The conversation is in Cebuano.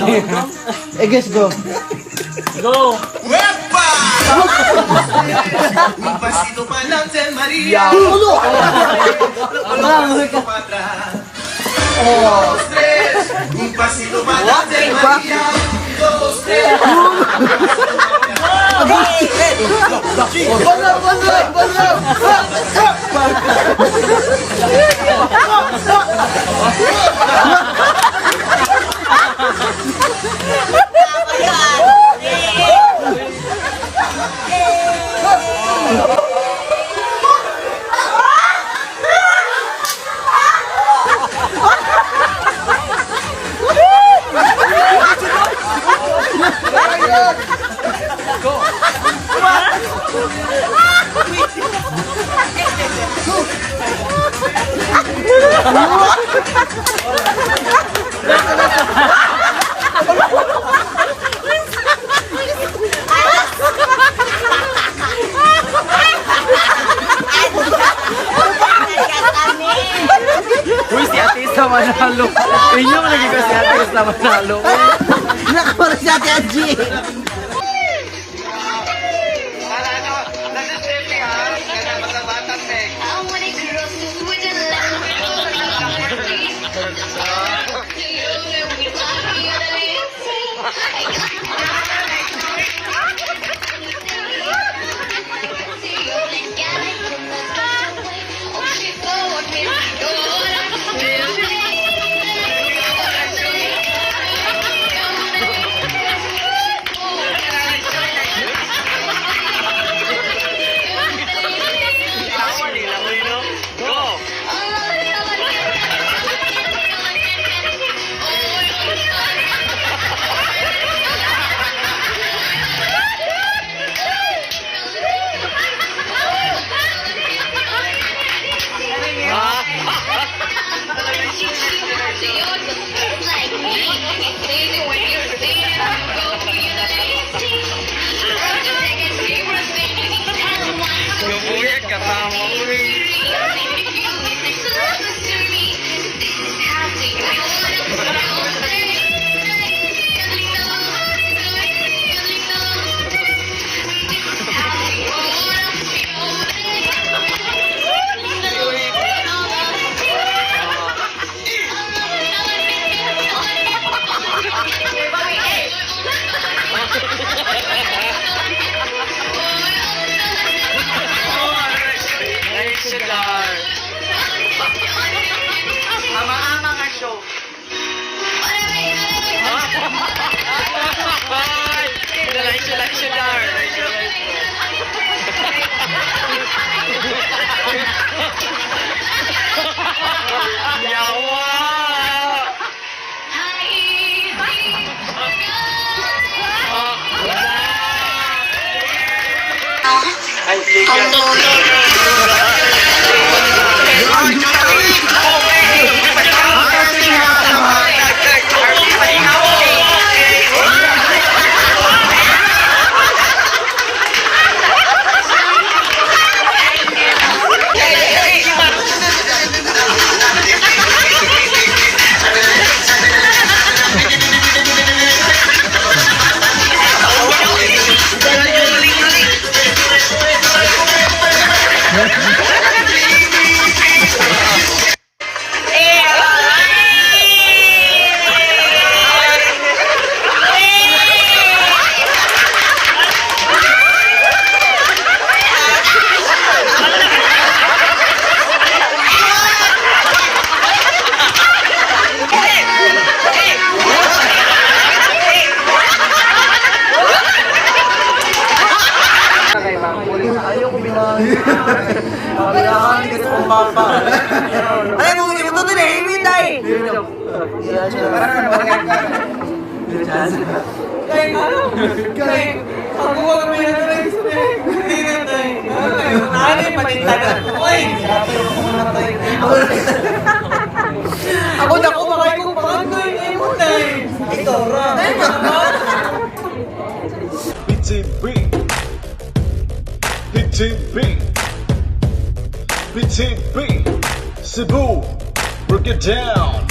Eh, guys, go. Go! Un pasito pa'lante, María. Wala, Un pa' atrás. Dos, tres. Un pasito pa'lante, María. Dos, tres. Wala, wala, wala. Uy, si Ate Isa manalo. Inyo lagi ko si Ate Isa manalo. Nakapara si Ate Angie. I wanna cross the Go! Gabuyag ka tama. Nice cigar. Ama-ama nga show. Bye! Nice, nice cigar. Yawa! Ay, Ay, mo ito din eh, hintay. Ako na ko makay ko pangandoy ay mo tay. Ito ra. BTB BTB BTB Cebu, break it down.